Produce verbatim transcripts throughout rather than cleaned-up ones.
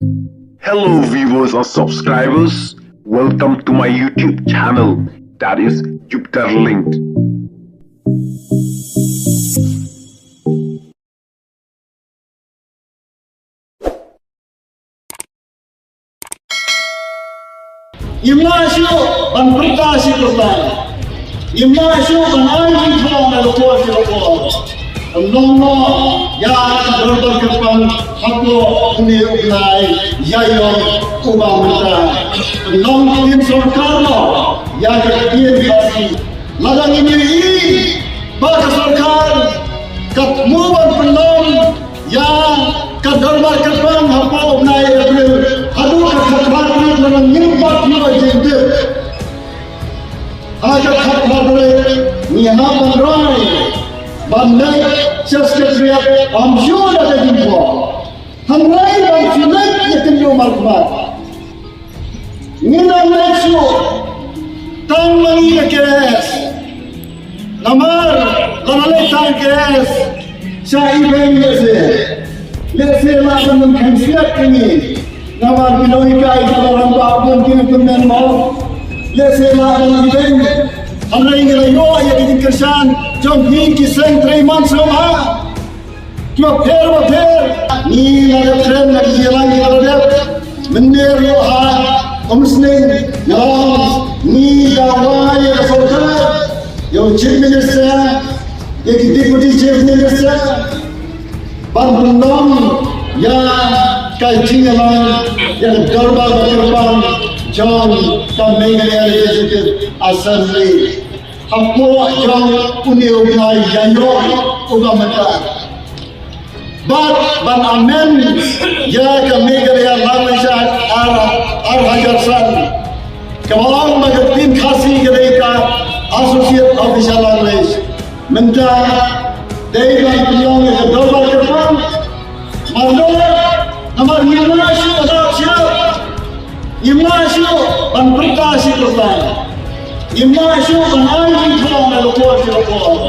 Hello viewers and subscribers, welcome to my YouTube channel, that is Jupiter Linked. Ngim lah shuh ban pyrta shi pyrta. Ngim lah shuh ban ai jingthoh na ka por sha ka por. Pynlong noh ïa ka dorbar kyrpang hapoh une u bnai Ïaïong uba mynta. Pynlong ktien sorkar noh ïa ka ktien Khasi. Lada ngin ïohi ba ka sorkar ka thmu ban pynlong ïa ka dorbar kyrpang hapoh u bnai April haduh ka khatphra tarik, lada ngim pat ïoh jingtip ha ka khatphra tarik, ngi hap ban rai ban leit sha Secretariat, ym shuh da ka jingthoh. Hynrei ban shu leit ïa ka ïoh markhmat. Ngin ym leit shuh tang ma ngi ka K S. Namar lada leit tang K S sha event lehse, lehse lah ban ym khyndiat ïa ngi. Namar ki nonghikai ki la rangbah bun ki kmen mo. Lehse lah ban event. Hynrei ngi la ïoh ïa ki jingkyrshan jong phi ki seng trei man sngewbha kiba pher bapher. Ngi la dep kren na ki jingïalang kiba la dep. Mynta ruh ha Umsning, ngi dawa ïa ka sorkar, ïa u Chief Minister, ïa ki Deputy Chief Minister, ban pynlong ïa ka jingïalang, ïa ka dorbar ba kyrpang jong ka Meghalaya Legislative Assembly hapoh jong une u bnai Ïaïong uba mynta. Bad ban amend ïa ka Meghalaya Language Act ar, ar hajar san, kaba ong ba ka ktien Khasi ka dei ka associate official language. Mynta dei ban pynlong ïa ka dorbar kyrpang. Mar lo, namar ngim lah shuh ban ap shuh, ngim lah shuh ban pyrta shi pyrta, ngim lah shuh ban ai jingthoh na ka por sha ka por.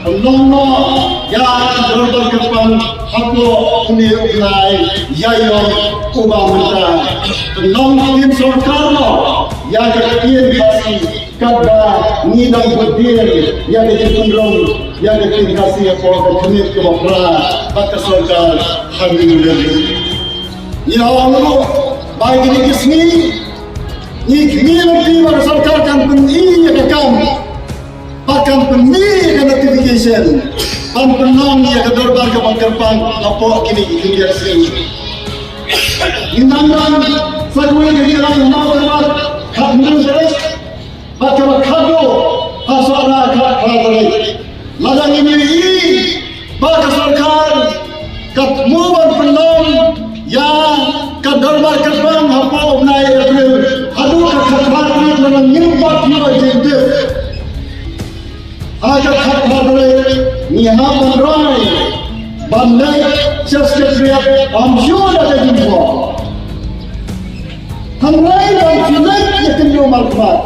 Pynlong noh ïa ka dorbar kyrpang hapoh une u bnai Ïaïong uba mynta. Pynlong ktien sorkar noh ïa ka ktien Khasi. Katba ngi dang bud dien ïa ka jingpynrung ïa ka ktien Khasi hapoh ka khmih kaba phra bad ka sorkar ha New Delhi. Ngi la ong ruh ba kine ki sngi ngi khmih lynti ba ka sorkar kan pyni ïa ka kam bad kan pyni ïa ka notification ban pynlong ïa ka dorbar kaba kyrpang hapoh kine ki khyndiat sngi. Ngi nang nang sa kawei ka jingïalang ha Mawkyrwat khathynriew tarik. Bad kaba khadduh ha Sohra khathynriew tarik. Lada ngin ïohi ba ka sorkar ka thmu ban pynlong ïa ka dorbar kyrpang hapoh u bnai April haduh ka khathynriew tarik, lada ngim pat ïoh jingtip ha ka khathynriew tarik, ngi hap ban rai ban leit sha Secretariat, ym shuh da ka jingthoh. Hynrei ban shu leit ïa ka ïoh markhmat.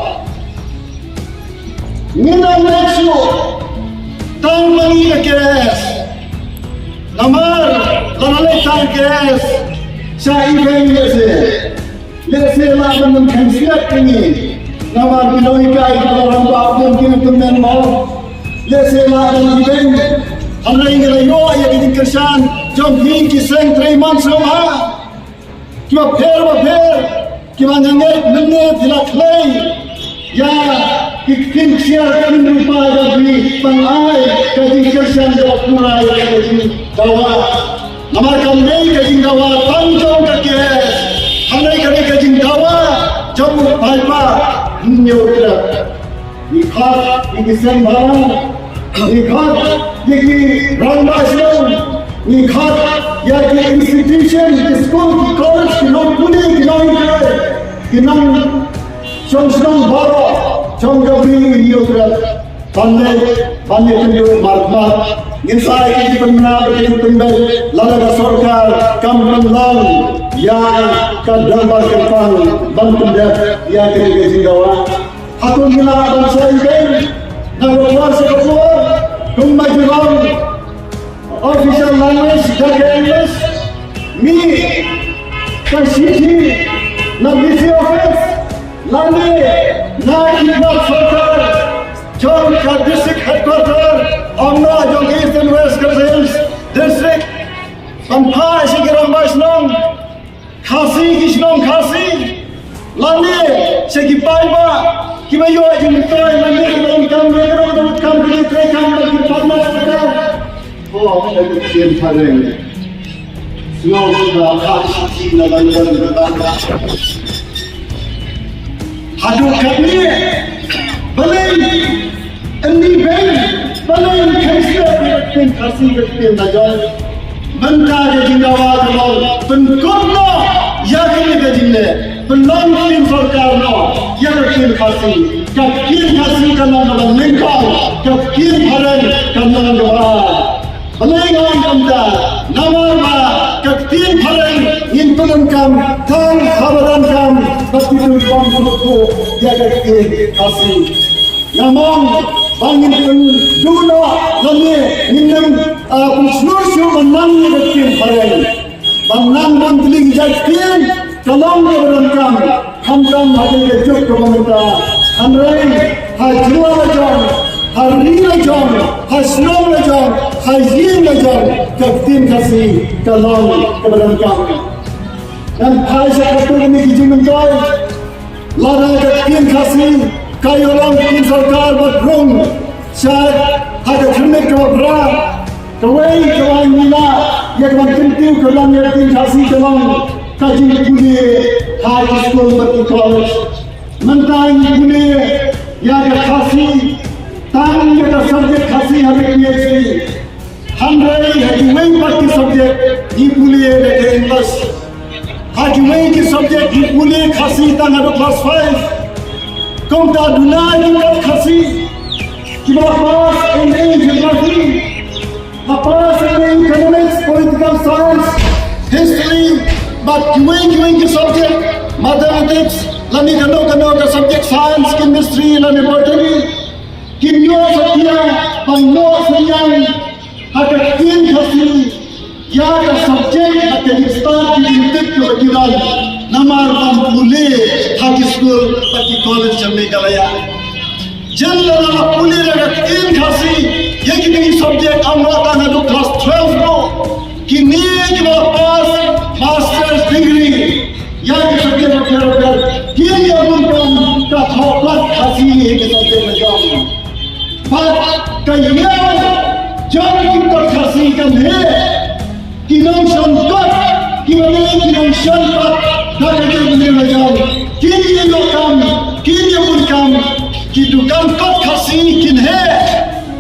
Ngin ym leit shuh tang ma ngi ka K S. Namar lada leit tang K S sha event lehse, lehse lah ban ym khyndiat ïa ngi. Namar ki nonghikai ki la rangbah bun ki kmen mo. Lehse lah ban event. Hynrei ngi la ïoh ïa ki jingkyrshan jong phi ki seng trei man sngewbha kiba pher bapher, kiba nga ngeit mynne phi la khlei ïa ki ktien ksiar ktien lypa jong phi ban ai ka jingkyrshan kaba pura ïa ka jingdawa. Namar kam dei ka jingdawa tang jong ka K S, hynrei ka dei ka jingdawa jong u paidbah Hynñiewtrep. Ngi khot ïa ki seng bhalang, ngi khot ïa ki rangbah shnong, ngi khot ïa ki institution, ki skul, ki college, ki longkmie, ki nonghikai, ki nongshong shnong baroh jong ka ri Hynñiewtrep ban leit ban ïakynduh markhmat. Ngin sa ai ka jingpynbna bad ka jingpynbeit lada ka sorkar kam pynlong ïa ka dorbar kyrpang ban pyndep ïa kane ka jingdawa. Hato ngi lah ban sa event na ka por sha ka por kumba jong official language da ka English? Ngi ka shithi na D C office lane na ki bad sorkar jong ka district headquarter, ong noh jong East and West Khasi Hills District, ban phah sha ki rangbah shnong Khasi, ki shnong Khasi, lane sha ki paidbah kiba ïoh jingmyntoi lane kiba ïoh kam, ne ka kam, ki trei kam, ki partner sorkar. Ko, ka ktien phareng. Sngewbha ka shithi na London ka ba. Haduh katne, balei ynni beiñ, balei ynni khein shuh ka ktien Khasi, ka ktien la jong. Mynta ka jingdawa ka long pynkut noh ïa kane ka jingleh, pynlong ktien sorkar noh ïa ka ktien Khasi. Ka ktien Khasi kan long kaba nyngkong, ka ktien phareng kan long kaba ar. Balei nga ong kumta? Namar ba ka ktien phareng ngin pyndonkam tang haba donkam, bad kito ki bym sngewthuh ïa ka ktien Khasi. Nga mong ba ngin pynduh noh lane ngin nang, ah, pynshlur shuh ban nang ïa ka ktien phareng. Ban nang ban tling ïa ka ktien ka long kaba donkam. Khamtam ha kane ka juk kaba mynta, hynrei ha jylla la jong, ha ri la jong, ha shnong la jong, ha ïing la jong, ka ktien Khasi ka long kaba donkam. Ngan phai sha katto katne ki jingmyntoi. Lada ka ktien Khasi ka ïoh long ktien sorkar bad rung sha ha ka thylliej kaba phra, kawei kaba ngi lah ïa ka ban kyntiew ka long ïa ka ktien Khasi ka long ka jingpule ha ki skul bad ki college. Mynta ngi pule ïa ka Khasi, tang ïa ka subject Khasi ha ka P H D. Hynrei ha kiwei pat ki subject ngi pule da ka English. Ha kiwei ki subject ngi pule Khasi tang haduh class five. Kumta duna ki kot Khasi kiba pass M A Geography, la pass M A Economics, Political Science, History, bad kiwei kiwei ki subject, Mathematics, lane kano kano ka subject, Science, Chemistry lane Botany. Kim ïoh satia ban noh synñiang ha ka ktien Khasi ïa ka subject bad ka jingstad, ka jingtip kaba ki don namar ban pule ha ki skul bad ki college jong Meghalaya. Jan lada la pule da ka ktien Khasi ïa kine ki subject, ym lah tang haduh class twelve ruh, kine kiba pass master's degree ïa ki subject bapher bapher kin ïa bun kam ka thoh kot Khasi ïa ki subject la jong. Bad ka ïew jong ki kot Khasi kan heh. Ki nongshon kot kiba dei ki nongshon kot da ka jingim la jong kin ïa ïoh kam, kin ïa bun kam. Ki dukan kot Khasi kin heh.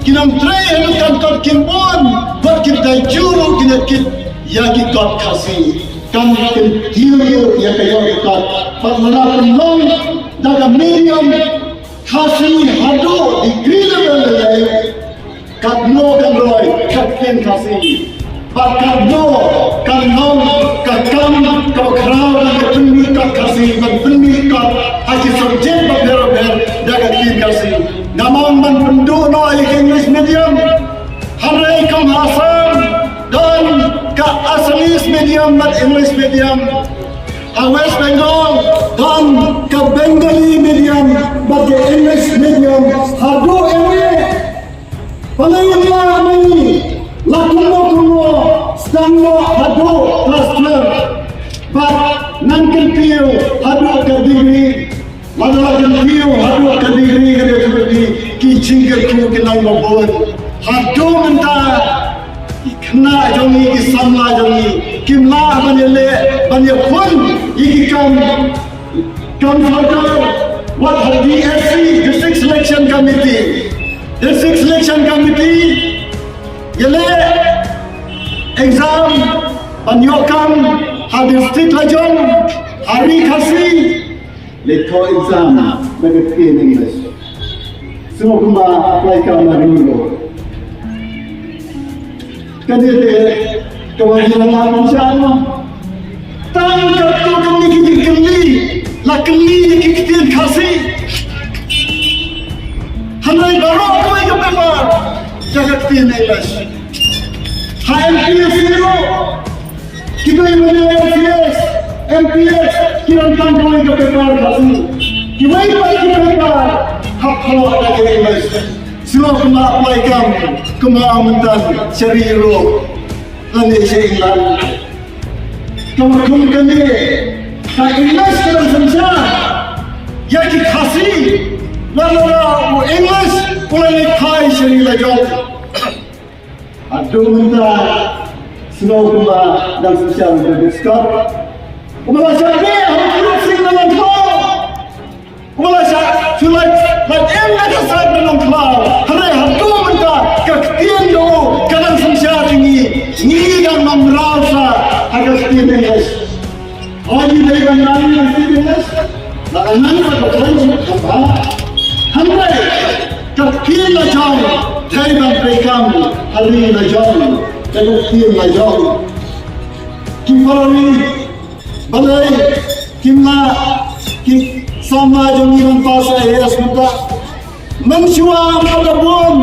Ki nongtrei ha dukan kot kin bun bad ki dei jur ruh kin ïa kit ïa ki kot Khasi. Kan kyntiew ïa ka ïoh ka kot. Bad lada pynlong da ka medium Khasi haduh degree level lei, katno kan roi ka ktien Khasi? Bad katno kan long ka kam kaba khraw ban pynmih kot Khasi, ban pynmih kot ha ki subject bapher bapher da ka ktien Khasi? Nga mong ban pynduh noh ïa ka English medium. Hynrei kum ha Assam don ka Assamese medium bad English medium. Ha West Bengal don ka Bengali medium bad ka English medium. Haduh ïa ngi, balei ym lah ma ngi? La kumno kumno sdang noh haduh class twelve. Bad nang kyntiew haduh ka degree. Lada la kyntiew haduh ka degree ka dei kaba ki jingkyrkhu ki nang ba bun. Haduh mynta ki khynnah jong ngi, ki samla jong ngi kim lah ban ïaleh ban ïakhun ïa ki kam, kam sorkar. Wat ha D S C, District Selection Committee, District Selection Committee ïaleh exam ban ïoh kam ha district la jong, ha ri Khasi. Leit thoh exam na ka ktien English. Sngewbha apply ka ma ri ruh. Kane te kaba ngi la lam sha ma. Tang katto katne ki jingkylli, la kylli ïa ki ktien Khasi. Hynrei baroh kawei ka paper da ka ktien English. Ha M P S C ruh, kiba ïa mane M P S C, M P S ki donkam kawei ka paper Khasi. Kiwei pat ki paper hap thoh da ka English. Sngewbha apply kam kumba mynta sha ri Europe lane sha England. Kaba kum kane ka English ka dang synshar ïa ki Khasi. Lada u English u la leit phai sha ri la jong. Haduh mynta sngewbha dang synshar u David Scott. U ba la shah beh ha u Group Six na Nongkhlaw. U ba la shah shu lait lait im na ka sait na Nongkhlaw. Hynrei haduh mynta ka ktien jong u ka dang synshar ïa ngi. Ngi dang mraw sha ha ka ktien English. Hooid, ngi dei ban nang ïa ka ktien English. Lada nang ba ka ktien English ka ba. Hynrei ka ktien la jong dei ban treikam ha ri la jong. Ka ktien la jong. Ki paralok balei kim lah ki samla jong ngi ban pass I A S mynta? Mynshuwa ka da bun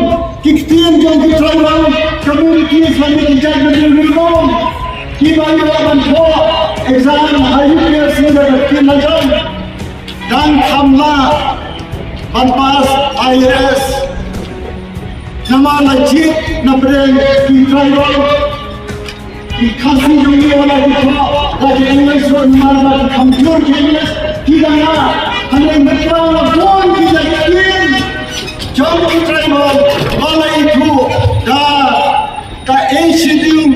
ki ktien jong ki tribal communities lane ki jait bynriew ri lum kiba ïoh ban thoh exam ha U P S C da ka ktien la jong. Dang kham lah ban pass I A S namar la jied na pdeng ki tribal. Ki Khasi jong ngi wat la ki thoh da ki English ruh namar ba ki kham jur ki English ki dang lah. Hynrei mynta la bun ki jait ktien jong ki tribal ba la ithuh da ka Eighth Schedule.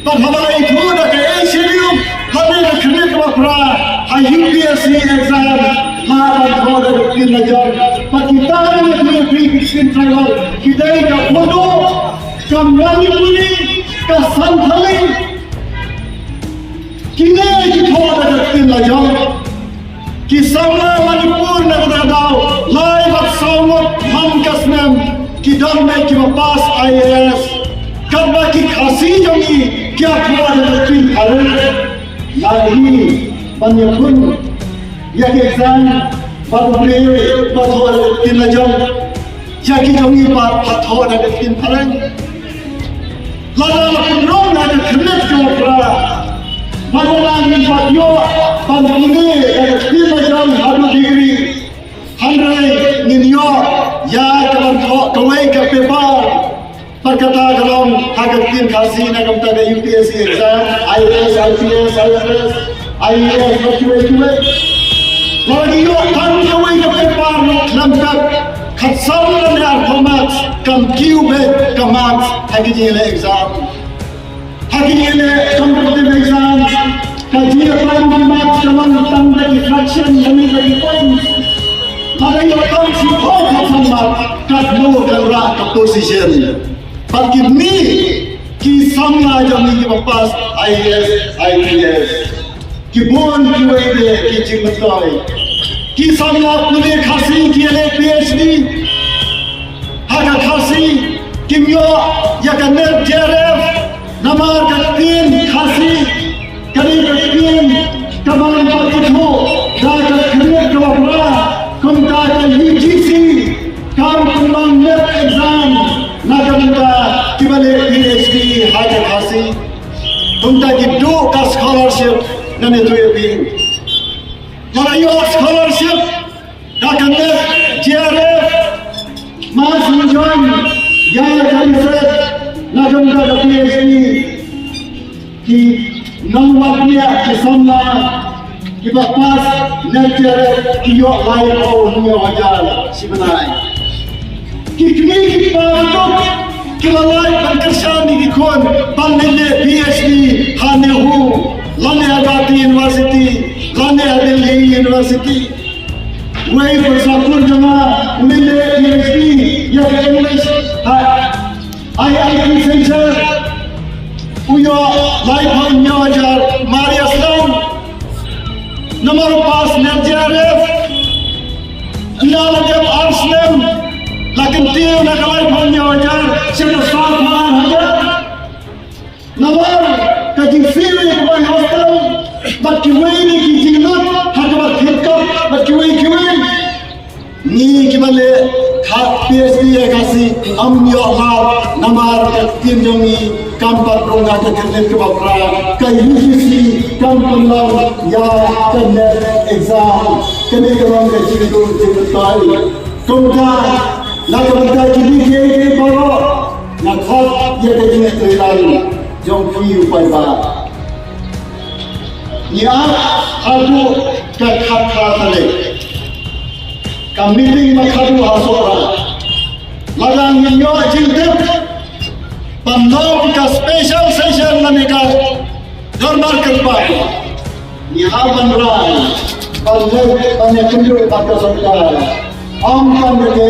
Bad haba la ithuh da ka Eighth Schedule lane ka khyrnit kaba phra ha U P S C exam, la ban thoh da ka ktien la jong. Bad kita ki ktien tribal ki dei ka Bodo, ka Manipuri, ka Santhali. Kine ki thoh da ka ktien la jong. Ki samla Manipur na kata ka daw lai bad saw ngut man ka snem ki don beit kiba pass I A S. Katba ki Khasi jong ngi ki ïa thoh da ka ktien phareng. Ngi ban ïakhun ïa ki exam bad u briew ba thoh da ka ktien la jong. Ïa ki jong ngi pat ha thoh da ka ktien phareng. Lada la pynrung da ka khyrnit kaba phra, ba la ngin pat ïoh ban pule da ka ktien la jong haduh degree. Hynrei ngin ïoh ïa ka ban thoh kawei ka paper. Bad kata ka long ha ka ktien Khasi na ka bynta ka U P S C exam, I A S, I P S, I F S, I A S, bad kiwei kiwei. Lada ngi ïoh tang kawei ka paper noh khlem pep khatsaw lane arphew marks, kam kiew beit ka marks ha ki jingïaleh exam. Ha ki jingïaleh competitive exam, ka jingïakhun ka marks ka long tang da ki fraction lane da ki points. Lada ïoh tang shiphew khatsan marks, katno kan rah ka position. Bad ki mih ki samla jong ngi kiba pass I A S, I P S. Ki bun kiwei de ki jingmyntoi. Ki samla pule Khasi ki ïaleh P H D ha ka Khasi, kim ïoh ïa ka NET J R F namar ka ktien Khasi ka dei ka ktien kaba ngi ithuh da ka khyrnit kaba phra. Kumta ka U G C kam pynlong NET exam na ka bynta kiba leh P H D ha ka Khasi. Kumta ki duh ka scholarship na ne tu ïa phi. Lada ïoh scholarship da ka NET J R F, ma shu join ïa ka research na ka bynta ka P H D. Ki nongwad nia ki samla kiba pass NET J R F ki ïoh laiphew hynñiew hajar shi bnai. Ki kmie ki kpa ruh ki la lait ban kyrshan ïa ki khun ban leit leh P H D ha NEHU lane ha Gauhati University lane ha Delhi University. Wei u pyrsa kur jong nga u leit leh P H D ïa ka English ha I I T Center, u ïoh laiphew hynñiew hajar mar ïa sdang. Namar u pass NET J R F. Ynda la dep ar snem la kyntiew na ka laiphew hynñiew hajar sha ka sawphew ar hajar. Namar ka jingsiew ïa ka bai hostel bad kiwei de ki jinglut ha kaba thied kot bad kiwei kiwei. Ngi kiba leh ha P H D ïa ka Khasi ym ïoh lad namar ka ktien jong ngi Kam pat rung ha ka kynhun kaba phra, ka U G C kam pynlong ïa ka NET exam. Kane ka long ka jingduh jingmyntoi. Kumta na ka bynta ki D K baroh, nga khot ïa ka jingïatreilang jong phi u paidbah. Ngi ap haduh ka khatphra tarik, ka meeting ba khadduh ha Sohra. Lada ngin ïoh jingtip ban long ka special session lane ka dorbar kyrpang, ngi hap ban rai ban leh ban ïakynduh bad ka sorkar. Ym tang ka K S,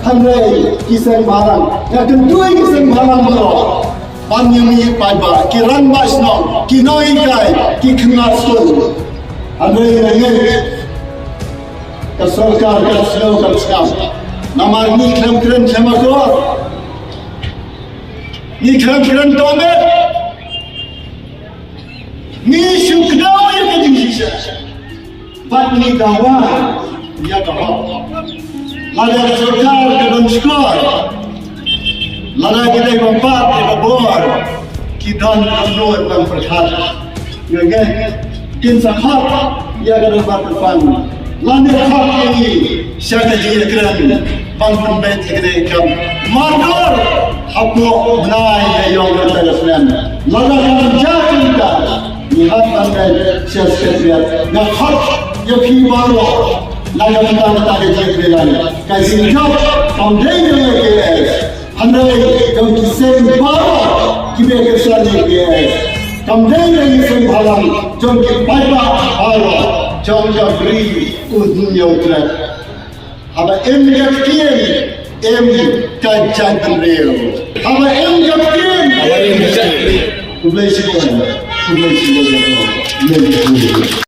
hynrei ki seng bhalang, ïakynduh ki seng bhalang baroh. Ban ïa mih paidbah, ki rangbah shnong, ki nonghikai, ki khynnah skul. Hynrei nga ngeit ka sorkar ka sngew ka sngap. Namar ngi khlem kren khlem akor. Ngi khlem kren tohmet. Ngi shu kdew ïa ka jingshisha. Bad ngi dawa ïa ka hok. Lada ka sorkar ka don shkor, lada ki dei ban bat ïa ka bor, ki don ka nud ban pyrkhat. Nga ngeit kin sa khot ïa ka dorbar kyrpang lane khot ïa ngi sha ka jingïakren ban pynbeit ïa kane ka kam mardor hapoh bnai ïaïong kata ka snem. Lada kam jia kumta, ngi hap ban beit sha Secretariat. Nga khot ïa phi baroh na ka bynta kata ka jingïakren. Ka jingjop kam dei jong ka K S, hynrei jong ki seng baroh kiba kyrshan ïa ka K S. Kam dei jong ki seng bhalang, jong ki paidbah baroh, jong ka ri U Hynñiewtrep. Haba im ka ktien, im ka jaitbynriew. Haba im ka ktien, haba im ka jaitbynriew. Khublei shibun, khublei shibun.